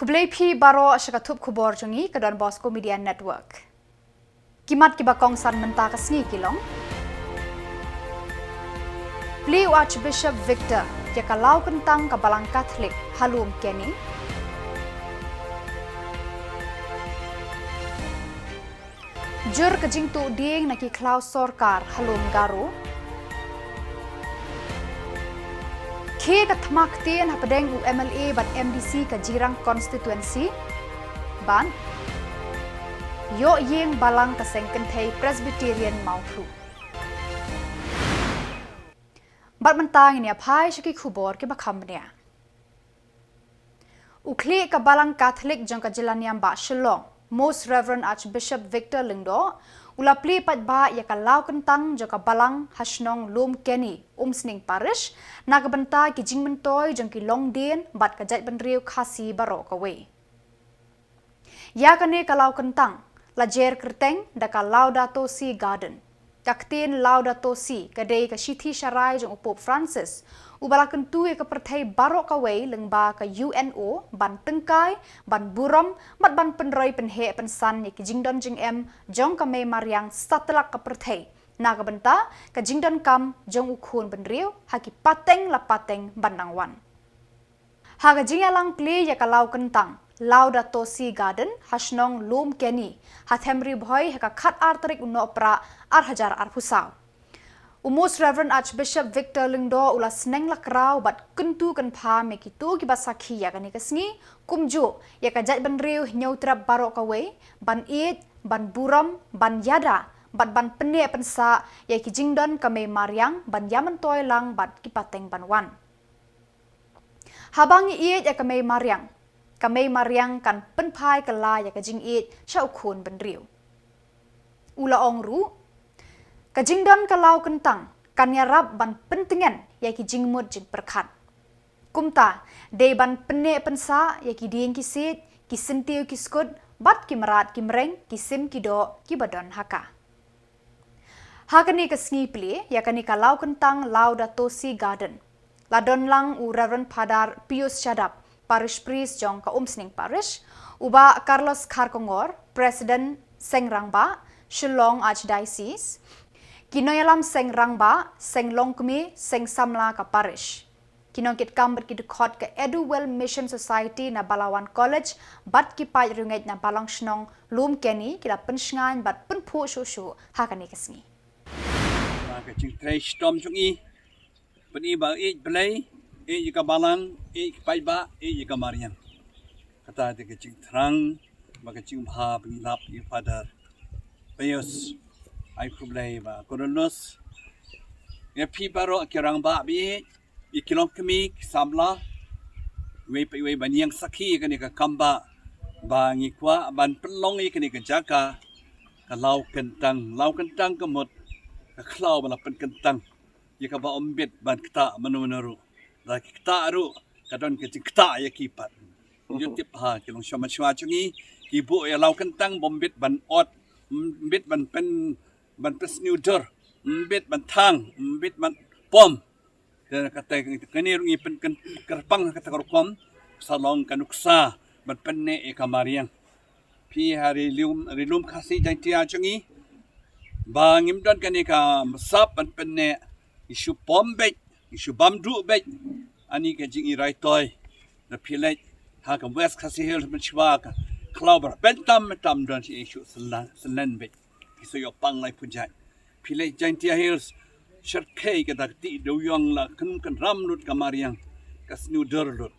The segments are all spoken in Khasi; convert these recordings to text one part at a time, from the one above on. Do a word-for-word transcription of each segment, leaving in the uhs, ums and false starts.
Blei phi baroh sha ka thup khubor jong ngi ka Don Bosco Media Network. Ki mat kiba kongsan mynta ka sngi ki long: Plie u Archbishop Victor ïa ka law kyntang ka Balang Katholik ha Lum Kenny. Jur ka jingtuh dieng na ki khlaw sorkar ha Lum Garo. Khie ka thma ktien hapdeng u M L A bad M D C ka Jirang Constituency. Bad ïoh ïing balang ka seng kynthei Presbyterian Mawphluh. Bad mynta ngin ïa phai sha ki khubor kiba kham bniah. U khlieh ka Balang Katholik jong ka Jylla Niam Bah Shillong, Most Reverend Archbishop Victor Lyngdoh, u la plie paidbah ïa ka law kyntang jong ka Balang ha shnong Lum Kenny, Umsning Parish, na ka bynta ki jingmyntoi jong ki longdien bad ka jaitbynriew Khasi baroh kawei. Ïa kane ka law kyntang la jer kyrteng da ka Laudato Si Garden. Ka ktien Laudato Si ka dei ka shithi sharai jong u Pope Francis, uba la kyntu ïa ka pyrthei baroh kawei lyngba ka U N O ban tyngkai, ban burom bad ban pynroi pynheh pynsan ïa ki jingdon jingem jong ka Mei Mariang satlak ka pyrthei na ka bynta ka jingdonkam jong u khun bynriew ha ki pateng la pateng ban nang wan. Ha ka jingïalang plie ïa ka law kyntang Laudato Si Garden ha shnong Lum Kenny, ha Them Ri Bhoi, ha ka khatar tarik u Nohprah ar hajar arphew saw, u Most Reverend Archbishop Victor Lyngdoh u la sneng la kraw bad kyntu kynpham ïa kito kiba sakhi ïa kane ka sngi, kumjuh ïa ka jaitbynriew Hynñiewtrep baroh kawei, ban ïeit, ban burom, ban ïada bad ban pynneh pynsah ïa ki jingdon ka Mei Mariang ban ïamyntoi lang bad ki pateng ban wan. Haba ngi ïeit ïa ka Mei Mariang, ka Mei Mariang kan pynphai kylla ïa ka jingïeit sha u khun bynriew. U la ong ruh, ka jingdon ka law kyntang kan ïarap ban pyntngen ïa ki jingmut jingpyrkhat. Kumta, dei ban pynneh pynsah ïa ki dieng ki siej, ki syntiew ki skud, bad ki mrad ki mreng, ki sim ki doh kiba don ha ka. Ha kane ka sngi plie ïa kane ka law kyntang Laudato Si Garden, la don lang u Reverend Father Pius Shadap, Parish Priest jong ka Umsning Parish, u Bah Carlos Kharkongor, President Seng Rangbah, Shillong Archdiocese, ki nongïalam Seng Rangbah, Seng Longkmie, Seng Samla ka Parish. Ki nongkitkam bad ki dkhot ka Eduwell Mission Society na Balawan College bad ki paid riewngeit na Balang Shnong Lum Kenny ki la pynshngaiñ bad pynphuh shuh shuh ha kane ka sngi. Ba ka jingtrei shitom jong i, pyni ba ïeit Blei, ïeit ïa ka Balang, ïeit ïa ka paidbah, ïeit ïa ka mariang. Kata te ka jingthrang ba ka jingbha ba ngi lap ïa u Father Pius. Ai khublei ba khublei. Ïa phi baroh ki rangbah ba ïeit, ïa ki longkmie ki samla, iwei pa iwei ban ïeng sakhi ïa kane ka kam ba, ba ngi kwah ban pynlong ïa kane ka jaka ka law kyntang, law kyntang ka mut ka khlaw ba la pynkyntang ïa kaba ym bit ban ktah mano mano ruh. Da ki ktah ruh ka don ka jingktah ïa ki pat. Ïa tip ha ki longshuwa manshuwa jong ngi, ki buh ïa law kyntang ba ym bit ban ot, ym bit ban pyn, ban pynsniew dur, ym bit ban thang, ym bit ban pom. Te kata kane ruh ngi pyn, kyrpang ha kata ka rukom, sa long ka nuksa ban pynneh ïa ka mariang. Phi ha Ri Lum, Ri Lum Khasi Jaiñtia jong ngi, ba ngim don kane ka msap ban pynneh, ngi shu pom beit, ngi shu bam duh beit. Ani ka jingïaraitoi. Da phi leit ha ka West Khasi Hills mynshuwa, ka khlaw ba la pyntam tam don shi shu syllan, syllan beit. Ki shu ïoh pang lai pujat. Phi leit Jaiñtia Hills, shyrkhei ka dak ti dewiong la kynum kynram lut ka mariang, ka sniew dur lut.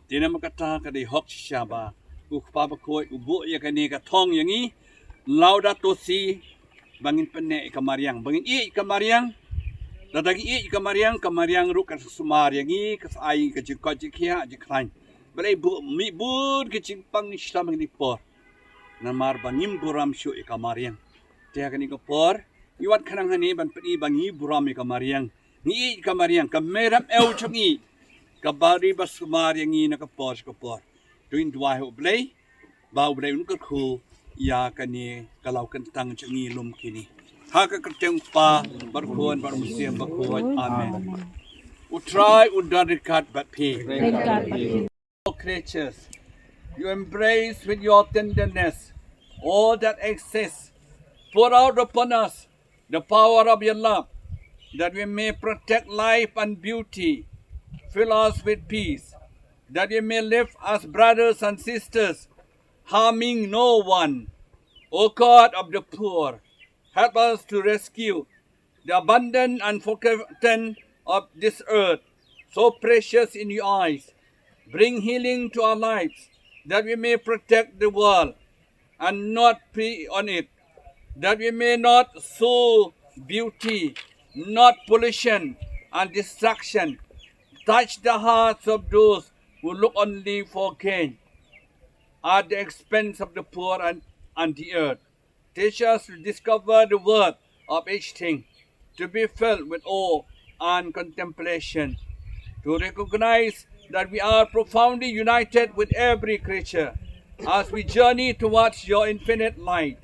Te namar kata ka dei hok shisha ba u Kpa Bakhuid u buh ïa kane ka thong ïa ngi, Laudato Si, ba ngin pynneh ïa ka mariang, ba ngin ïeit ïa ka mariang. Lada ngi ïeit ïa ka mariang, ka mariang ruh kan sumar ïa ngi, ka sa ai ka jingkoit jingkhiah jingkhlaiñ. Balei buh mih bun ka jingpang ngi shlem ha kane ka por. Namar ba ngim burom shuh ïa ka mariang. Te ha kane ka por, ngi wan khnang hangne ban pyni ba ngi burom ïa ka mariang. Ngi ïeit ïa ka mariang, ka Mei Rem Ew jong ngi, kaba ri ba sumar ïa ngi na ka por sha ka por. To ngin duwai ha U Blei ba U Blei un kyrkhu ïa kane ka law kyntang jong ngi Lum Kenny. Ha ka kyrteng U Kpa bad U Khun bad U Mynsiem Bakhuid. Amen. U Trai un don ryngkat bad phi. Ryngkat bad phi. All creatures, You embrace with your tenderness all that exists. Pour out upon us the power of your love, that we may protect life and beauty. Fill us with peace, that we may live as brothers and sisters, harming no one. O God of the poor, help us to rescue the abundant and forgotten of this earth, so precious in your eyes. Bring healing to our lives, that we may protect the world and not prey on it, that we may not sow beauty, not pollution and destruction. Touch the hearts of those who look only for gain at the expense of the poor and, and the earth. Teach us to discover the worth of each thing, to be filled with awe and contemplation, to recognize that we are profoundly united with every creature as we journey towards your infinite light.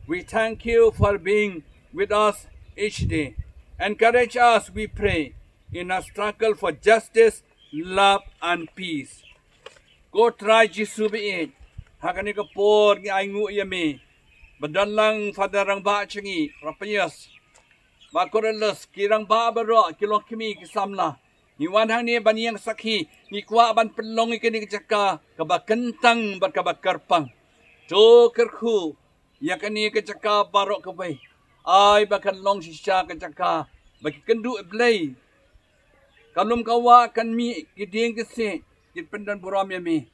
We thank you for being with us each day. Encourage us, we pray, in our struggle for justice, love, and peace. Ko Trai Jisu ba ïeit, ha kane ka por ngi ainguh ïa me ba don lang Father rangbah jong ngi, Rapius, Bad Cornelius, ki rangbah baroh, ki longkmie, ki samla. Ngi wan hangne ban ïeng sakhi, ngi kwah ban pynlong ïa kane ka jaka kaba kyntang bad kaba kyrpang. To kyrkhu ïa kane ka jaka baroh kawei. Ai ba kan long shisha ka jaka ba ki kynduh Blei. Ka lum ka wah kan mih, ki dieng ki siej kin pyndon burom ïa me.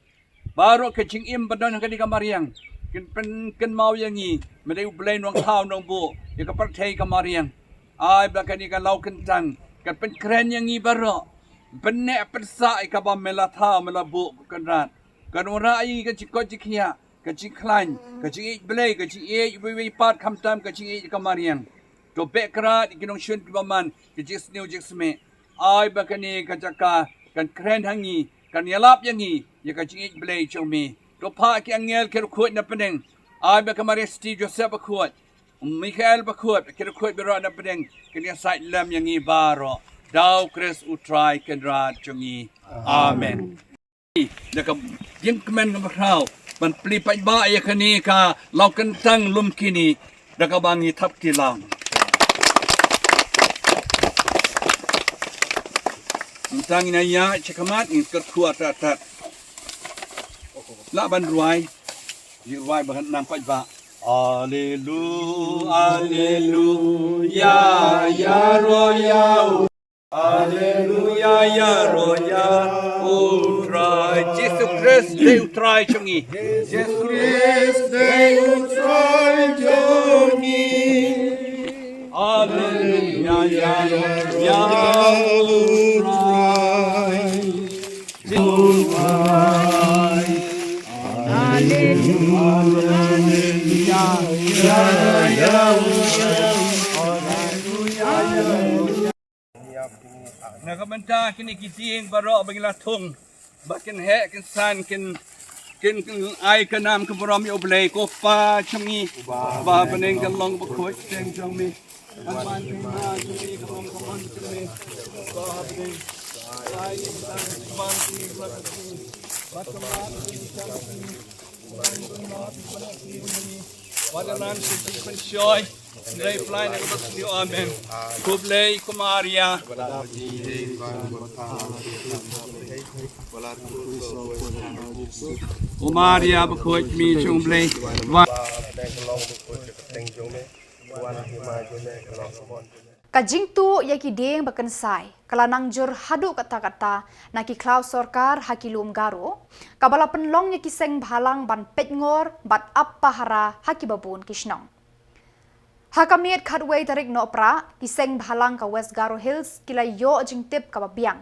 Baroh ka jingim ba don ha kane ka mariang kin pynkynmaw ïa ngi, me dei U Blei Nongthaw Nongbuh ïa ka pyrthei ka mariang. Ai ba kane ka law kyntang kan pynkren ïa ngi baroh. Pynneh pynsah ïa kaba me la thaw me la buh, ko Kynrad. Kan wanrah ïa ngi ka jingkoit jingkhiah, ka jingkhlaiñ, ka jingïeit Blei, ka jingïeit uwei uwei pat, khamtam ka jingïeit ka mariang. To beh krad ïa ki nongshun ki bymman, ki jingsniew jingsmeh. Ai ba kane ka jaka kan kren ha ngi, kan ïalap ïa ngi ïa ka jingïeit Blei jong me. To phah ki angel ki riewkhuid na pdeng. Ai ba ka Maria Sti Joseph bakhuid, Michael bakhuid, ki riewkhuid baroh na pdeng kin ïasaid lem ïa ngi baroh. Da U Khrist U Trai Kynrad jong ngi. Amen. Da ka jingkmen kaba khraw ban plie paidbah ïa kane ka law kyntang lum kine da kaba ngi thap kti lang. Mynta ngin ïa ïaid shakhmat, ngin kyrkhu artattat. Lah ban rwai. Ngi rwai ba nang paidbah. Aleluya, aleluya, ïaroh ïa U Trai. Jisu Khrist dei U Trai jong ngi. Jisu Khrist dei U Trai jong ngi. Aleluya, ïaroh ïa U Trai. Aleluya, ïaroh ïa U Trai. Na ka bynta kine ki dieng baroh ba ngi la thung ba kin heh kin san, kin, kin, kin ai ka nam ka burom ïa U Blei. Ko Pa jong ngi ba ha bneng, kan long bakhuid ka kyrteng jong me. Kan wan ka hima jong me, kan long ka mon jong me. Ba ha bneng. Ai ka kyrteng jong me, ba ha bneng. Ba ka mon jong me. Wat la nang shu pynshoi. Hynrei pynlait na kaba sniew. Amen. Khublei ko Maria. Ko Maria bakhuid, kmie jong U Blei. Ka jingtuh ïa ki dieng ba kynsai ka la nang jur haduh katta katta na ki khlaw sorkar ha ki lum Garo, kaba la pynlong ïa ki seng bhalang ban peitngor bad ap pahara ha kiba bun ki shnong. Ha ka miet khatwei tarik Nohprah, ki seng bhalang ka West Garo Hills ki la ïoh jingtip kaba biang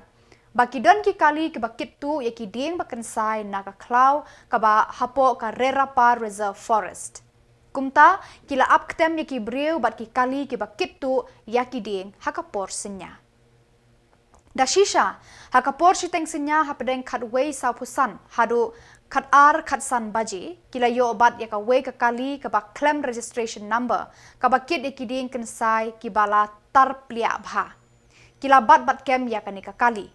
ba ki don ki kali kiba kit tuh ïa ki dieng ba kynsai na ka khlaw kaba hapoh ka Rerapar Reserve Forest. Kumta, ki la ap ktem ïa ki briew bad ki kali kiba kit tuh ïa ki dieng ha ka por synñia. Da shisha, ha ka por shiteng synñia hapdeng khatwei sawphew san haduh khatar khatsan baje, ki la ïoh bat ïa kawei ka kali kaba khlem registration number, kaba kit ïa ki dieng kynsai kiba la tar pliah bha. Ki la bat bat kem ïa kane ka kali.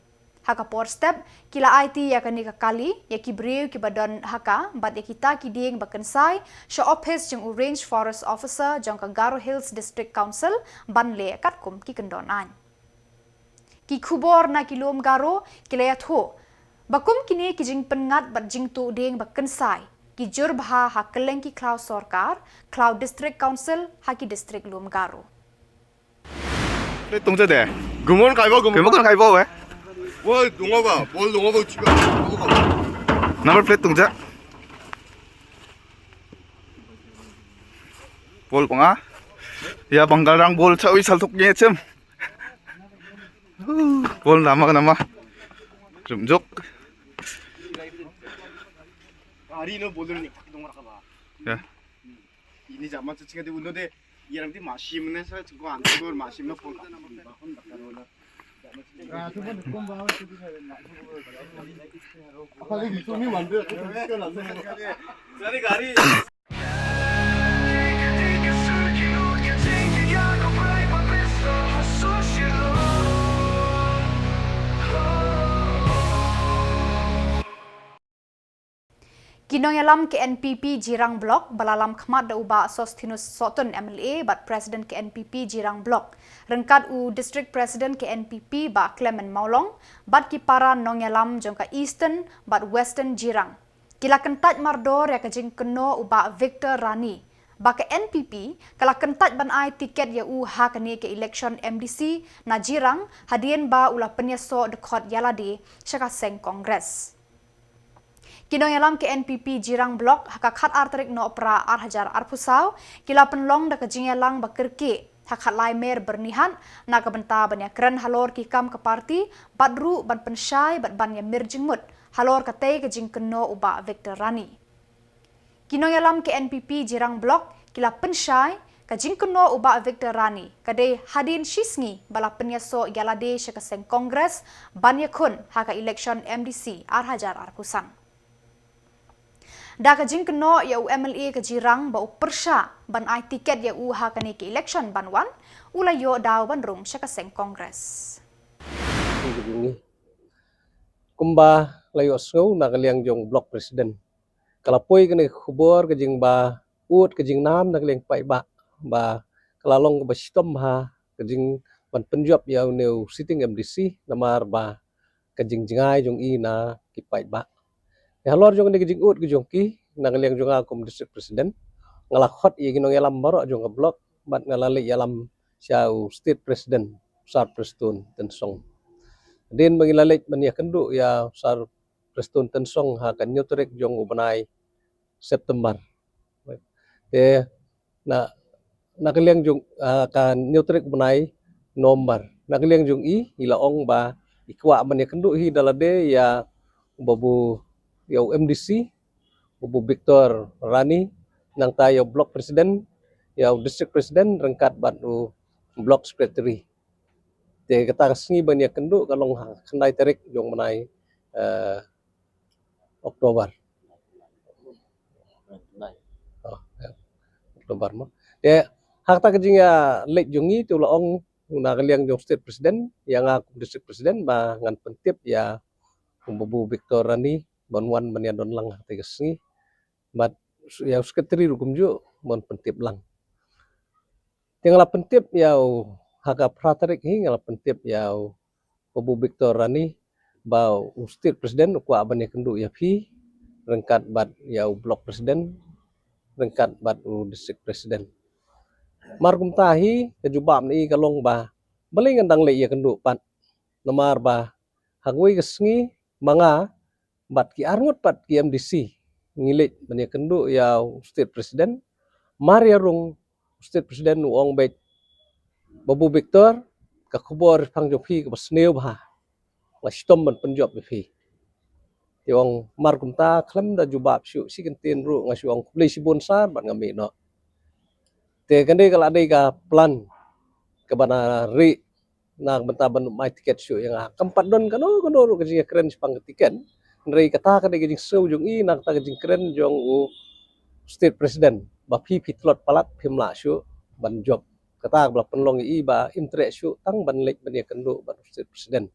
Ha ka por step, ki la aiti ïa kane ka kali ïa ki briew kiba don ha ka bad ïa kita ki dieng ba kynsai sha ophis jong u Range Forest Officer jong ka Garo Hills District Council ban leh katkum ki kyndon aiñ. Ki khubor na ki lum Garo ki la ïathuh ba kum kine ki jingpynngat bad jingtuh dieng ba kynsai ki jur bha ha kylleng ki khlaw sorkar, khlaw District Council ha ki district lum Garo. Plate tungcha de. Gumon kaibo, gumon. Gumon kaibo, eh. Bol dungo ba, bol dungo ba, chiba. Number plate tungcha. Bol panga. Ya, Bangal rang bol chawi saltuk nge chem. Bol nama nama. Rumjuk. Gari no bol ni dong rakaba. Ya. Ini zaman tu cakap dia uno deh. Yang nanti masih mana saya cakap antar gor masih mana pun. Apa lagi itu ni mandor? Sorry, gari. Ki nongïalam ka N P P Jirang Block ba la lam khmat da u Bah Sosthenes Sohtun M L A bad President ka N P P Jirang Block, ryngkat u District President ka N P P Bah Clement Mawlong bad ki para nongïalam jong ka Eastern bad Western Jirang, ki la kyntait mardor ïa ka jingkynnoh u Bah Victor Rani ba ka N P P ka la kyntait ban ai tiket ïa u ha kane ka election M D C na Jirang hadien ba u la pynïasoh dkhot ïalade sha ka seng Congress. Ki nongïalam ka N P P Jirang Block ha ka khatar tarik Nohprah ar hajar arphew saw ki la pynlong da ka jingïalang ba kyrkieh ha Khatlai Mer Byrnihat na ka bynta ban ïakren halor ki kam ka party bad ruh ban pynshai bad ban ïamir jingmut halor katei ka jingkynnoh u Bah Victor Rani. Ki nongïalam ka N P P Jirang Block ki la pynshai ka jingkynnoh u Bah Victor Rani ka dei hadien shisngi ba la pynïasoh ïalade sha ka seng Congress ban ïakhun ha ka election M D C ar hajar arphew san. Da ka jingkynnoh ïa u M L A ka Jirang ba u pyrshah ban ai tiket ïa u ha kane ka election ban wan, u la ïoh daw ban rung sha ka seng Congress. Kumba la ïohsngew na ka liang jong Block President, ka la poi kane ka khubor ka jingba ud ka jingnam na ka liang paidbah ba ka la long kaba shitom ha ka jing ban pynjop ïa une u sitting M D C namar ba ka jingjngai jong i na ki paidbah. Te halor jong kane ka jingud ka jong ki na ka liang jong nga kum District President, nga la khot ïa ki nongïalam baroh jong ka block bad nga la leit ïalam sha u State President, Sir Prestone Tynsong. Hadien ba ngi la leit ban ïakynduh ïa Sir Prestone Tynsong ha ka hynñiew tarik jong u bnai September. Te na, na ka liang jong, ah, ka hynñiew tarik bnai November. Na ka liang jong i, i la ong ba i kwah ban ïakynduh hi da lade ïa u babu, ïa u M D C, u babu Victor Rani, nangta ïa u Block President, ïa u District President ryngkat bad u Block Secretary. Te kata ka sngi ban ïakynduh ka long ha khyndai tarik jong u bnai, eh, October. Oh, ya. October mo. Te ha kata ka jingïaleit jong ngi te u la ong na ka liang jong State President ïa nga kum District President ba ngan pyntip ïa u babu Victor Rani ban wan ban ïadon lang ha kata ka sngi. Bad ïa u Secretary ruh kumjuh ban pyntip lang. Te nga la pyntip ïa u, ha ka phra tarik hi nga la pyntip ïa u babu Victor Rani ba u State President u kwah ban ïakynduh ïa phi ryngkat bad ïa u Block President ryngkat bad u District President. Mar kumta hi ka jubab na i ka long ba balei ngan dang leit ïakynduh pat, namar ba ha kawei ka sngi ma nga bad ki arngut pat ki M D C ngi leit ban ïakynduh ïa u State President. Mar ïa rung u State President u ong beit, babu Victor, ka khubor pang jong phi kaba sniew bha, nga shitom ban pynjop ïa phi. Te ong mar kumta khlem da jubab shuh shi kyntien ruh nga shu ong khublei shibun sir bad nga mih noh. Te kane ka la dei ka plan kaba na rieh na ka bynta ban ym ai tiket shuh ïa nga. Kam pat don kano kano ruh ka jingkren shaphang ka tiket. Hynrei kata ka dei ka jingsngew jong i na kata ka jingkren jong u State President ba phi phi tlot palat phim lah shuh ban jop. Kata ka ba la pynlong ïa i ba im treh shuh tang ban leit ban ïakynduh bad u State President.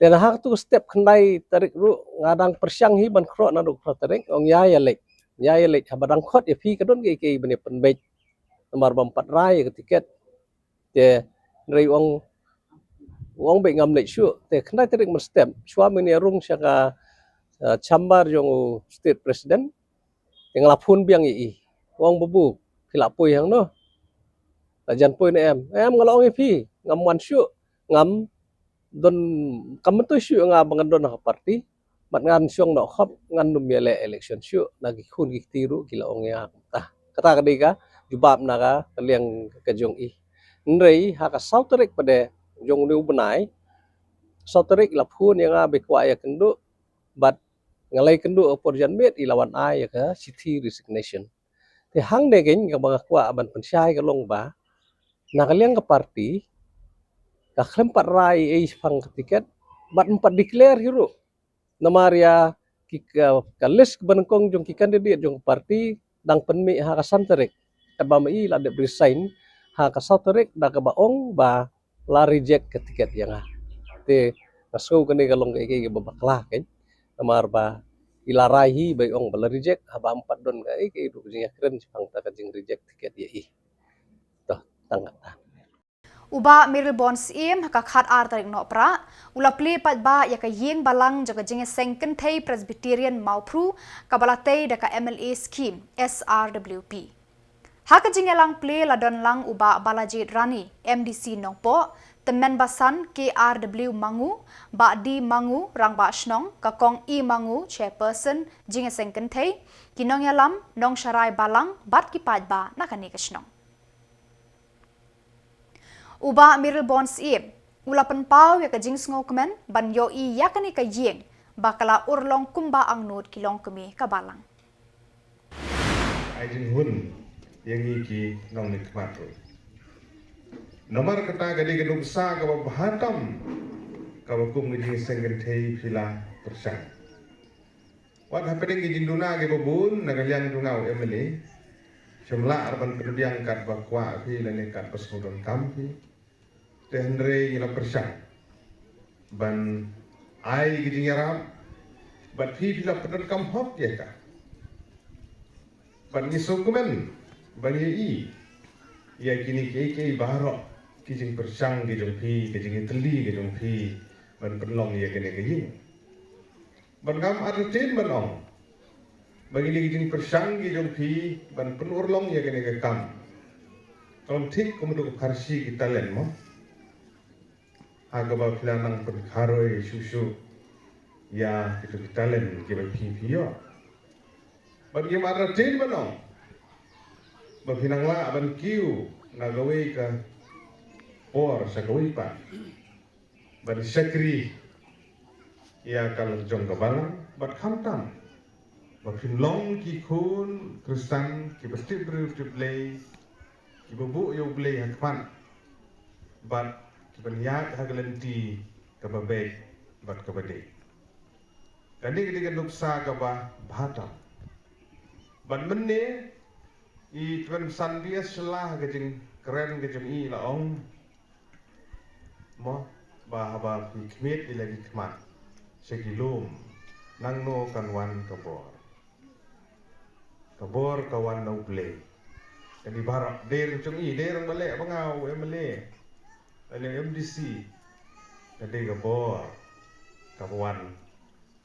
Te na ha katu ka step khyndai tarik ruh nga dang pyrshang hi ban khroh naduh phra tarik, ong ïa ïa leit. Ïa ïa leit, haba dang khot ïa phi ka don kiei kiei ban ïa pynbeit. Namar bym pat rai ïa ka tiket. Te hynrei u ong, u ong beit ngam leit shuh. Te khyndai tarik mynstep, shuwa mynne rung sha ka, eh, chamber jong u state president. Te nga la phone biang ïa i. U ong, "Babu, phi la poi hangno? La jan poi ne em?" "Em, nga la ong ïa phi, ngam wan shuh, ngam don, kam myntoi shuh nga ba ngan don ha ka party. Bad ngan shong noh khop, ngan nym ïaleh election shuh, na ki khun ki kti ruh ki la ong ïa nga kumta." Kata ka dei ka jubab na ka, ka liang ka jong i. Hynrei ha ka saw tarik pat de jong une u bnai, saw tarik la phone ïa nga ba i kwah ïa kynduh, bad nga la ïa kynduh ha por janmiet, i la wan ai ïa ka shithi resignation. Te hangne keiñ kaba nga kwah ban pynshai ka long ba na ka liang ka party ka khlem pat rai ei shaphang ka tiket, bad ym pat declare hi ruh. Namar ïa ki ka, ka list kaba nyngkong jong ki candidate jong ka party dang pynmih ha ka san tarik. Katba ma i la dep resign ha ka saw tarik da kaba ong ba la reject ka tiket ïa nga. Te nga sngew kane ka long kaei kaei kaba bakla keiñ. Namar ba i la rai hi ba i ong ba la reject, haba ym pat don kaei kaei ruh ka jingïakren shaphang kata ka jingreject tiket ïa i. To, tang kata. U Bah Mayralborn Syiem ha ka khatar tarik Nohprah u la plie paidbah ïa ka ïing balang jong ka Jingïaseng Kynthei Presbyterian Mawphru kaba la tei da ka M L A scheme S R W P. Ha ka jingïalang plie la don lang u Bah Balajied Rani, M D C Nongpoh, Tymmen Basan K R W Mangu, Bah D Mangu, Rangbah Shnong, ka Kong E Mangu, Chairperson Jingïaseng Kynthei, ki nongïalam, nongsharai balang bad ki paidbah na kane ka shnong. U Bah Mayralborn Syiem u la pynpaw ïa ka jingsngewkmen ban ïohi ïa kane ka ïing ba ka la urlong kumba angnud ki longkmie ka balang. Ai jinghun ïa ngi ki nongmihkhmat ruh. Namar kata ka dei ka nuksa kaba bha tam kaba kum ka Jingïaseng Kynthei phi la pyrshang. Wat hapdeng ki jingduna kiba bun na ka liang jong nga u M L A, shym lah ban pynbiang katba kwah phi lane katba sngewdonkam phi. Te hynrei ngi la pyrshang ban ai ki jingïarap bad phi phi la pyndonkam hok ïa ka. Bad ngi sngewkmen ban ïohi ïa kine kiei kiei baroh ki jingpyrshang ki jong phi, ki jingïatylli ki jong phi ban pynlong ïa kane ka ïing. Bad ngam artatien ban ong ba kine ki jingpyrshang ki jong phi ban pynurlong ïa kane ka kam ka long thik kum uto u pharshi ki talent mo. Ha kaba phi la nang pynkharoi shuh shuh ïa kito ki talent kiba phi phi ïoh. Bad ngim artatien ban ong ba phi nang lah ban kiew na kawei ka por sha kawei pat ban shakri ïa ka la jong ka balang, bad khamtam ba phin long ki khun Khristan kiba tip briew tip Blei, kiba buh ïa U Blei ha khmat bad kiban ïaid ha ka lynti kaba beit bad kaba dei. Kane ka dei ka nuksa kaba bha tam. Bad mynne i Tymmen Basan, phi ïa sla ka jingkren ka jong i, la ong mo ba haba phi khmied ïa la ki khmat sha ki lum, nangno kan wan ka bor? Ka bor ka wan na U Blei. Kane baroh dei ruh jong i, dei ruh ba leh ba nga u M L A lane M D C, ka dei ka bor kaba wan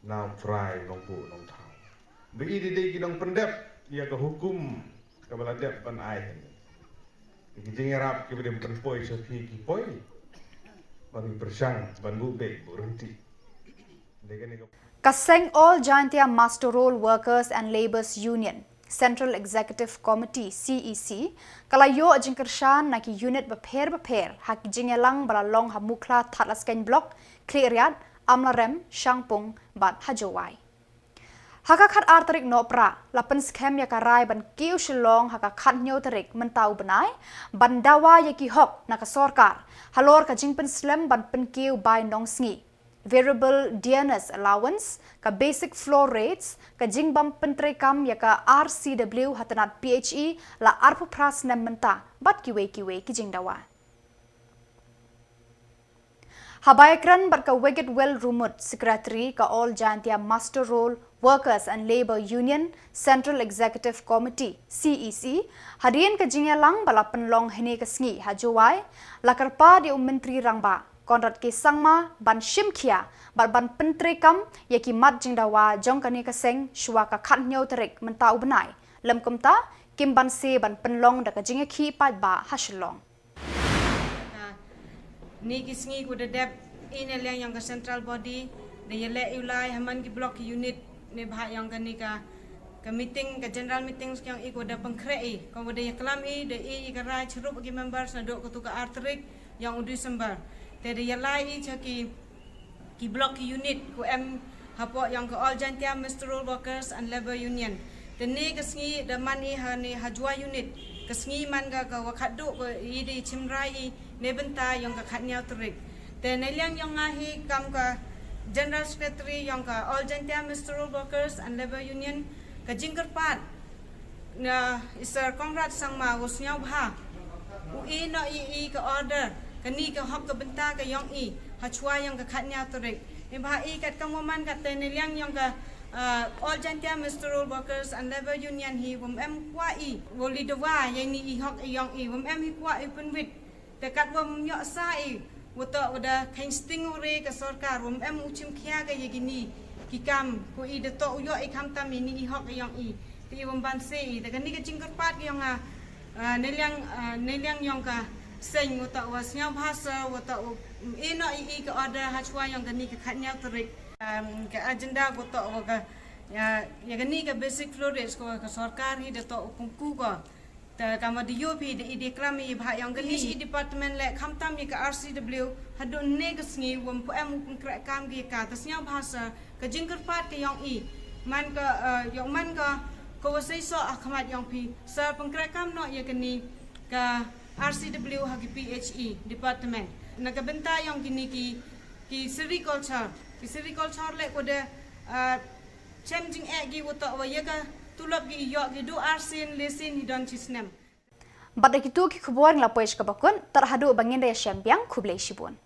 na U Trai Nongbuh Nongthaw. Ba i dei dei ki nongpyndep ïa ka hukum kaba la dep ban ai. Ki jingïarap kiba dei ban poi sha phi ki poi, ba ngi pyrshang ban buh beit buh rynti. Dei kane ka Ka seng All Jaintia Muster Roll Workers and Labourers Union, Central Executive Committee, C E C, ka la ïoh jingkyrshan na ki unit bapher bapher ha ki jingïalang ba la long ha Mukhla Thadlaskeiñ Block, Khliehriat, Amlarem, Shangpung bad ha Jowai. Ha ka khatar tarik Nohprah la pynskhem ïa ka rai ban kiew Shillong ha ka khathynñiew tarik mynta u bnai ban dawa ïa ki hok na ka sorkar halor ka jingpynslem ban pynkiew bai nongsngi, variable dearness allowance, ka basic floor rates, ka jingbym pyntreikam ïa ka R C W ha tnat P H E la arphew phra snem mynta bad kiwei kiwei ki jingdawa. Haba ïakren bad ka Wegit Well Rumut, Secretary ka All Jaintia Muster Roll Workers and Labour Union Central Executive Committee, C E C, hadien ka jingïalang ba la pynlong hynne ka sngi ha Jowai, la kyrpad ïa u Myntri Rangbah Conrad K Sangma ban shim khia bad ban pyntreikam ïa ki mat jingdawa jong kane ka seng shuwa ka khathynñiew tarik mynta u bnai. Lym kumta, kim banse ban pynlong da ka jingïakhih paidbah ha Shillong. Kane ka sngi ka da dep i na liang ïong ka central body, da ïaleh ïa u lai ha man ki block unit, ne bha ïong kane ka, ka meeting, ka general meeting ïong i ka da pynkhreh i, ka da ïaklam i, da i ka rai chirup ki members naduh katu ka ar tarik ïong u December. Te da ïalai i cha ki, ki block unit ka em hapoh ïong ka All Jaintia Muster Roll Workers and Labour Union. Te ne ka sngi da man i ha ne ha Jowai unit. Ka sngi man ka ka wa khatduh ka i da i chimrai i ne bynta ïong ka khathynñiew tarik. Te ne liang ïong nga hi kam ka General Secretary ïong ka All Jaintia Muster Roll Workers and Labour Union, ka jingkyrpad na i Sir Conrad Sangma u sngewbha u i noh i i ka order, kane ka hok ka bynta ka ïong i ha chwa ïong ka khathynñiew tarik. Ni bha i kat kam wa man kat te ne liang ïong ka, ah, All Jaintia Muster Roll Workers and Labour Union hi wam em kwah i wa li dawa ïa ni i hok i ïong i, wam em hi kwah i pynwit. Te kat wam ïoh sa i, wa toh wa da kheiñ sting u re ka sorkar, wam em u chim khia ka ïa kini ki kam, ko i da toh u ïoh i khamtam i ni i hok i ïong i. Te i wam banse i, te kani ka jingkyrpad ka ïong a, ah, ne liang, ah, ne liang ïong ka seng, wa toh wa sngewbha sa, wa toh u i noh i i ka order ha chwa ïong kani ka khathynñiew tarik. Em, ka agenda wa toh wa ka, ïa, ïa kani ka basic floor wage ko ka sorkar hi da toh u pynku ko. Te kam wa da ïoh phi da i da klam i bha ïong kani i department le khamtam i ka R C W haduh ne ka sngi wam pu em u pynkhreh kam ki ka, te sngewbha sa ka jingkyrpad ka ïong i. Man ka, eh, ïong man ka, ka wa sei soh ha khmat ïong phi sa pynkhreh kam noh ïa kani ka R C W ha ki P H E department. Na ka bynta ïong kini ki, ki sericulture, ki sericulture le ko da, eh, chem jingeh ki wa toh wa ïa ka tulop ki ïoh ki du arsien lesien hi don chi snem. Bad da kitu ki khubor ngi la poi sha kaba kut, tad haduh ba ngin da ïashem biang, khublei shibun.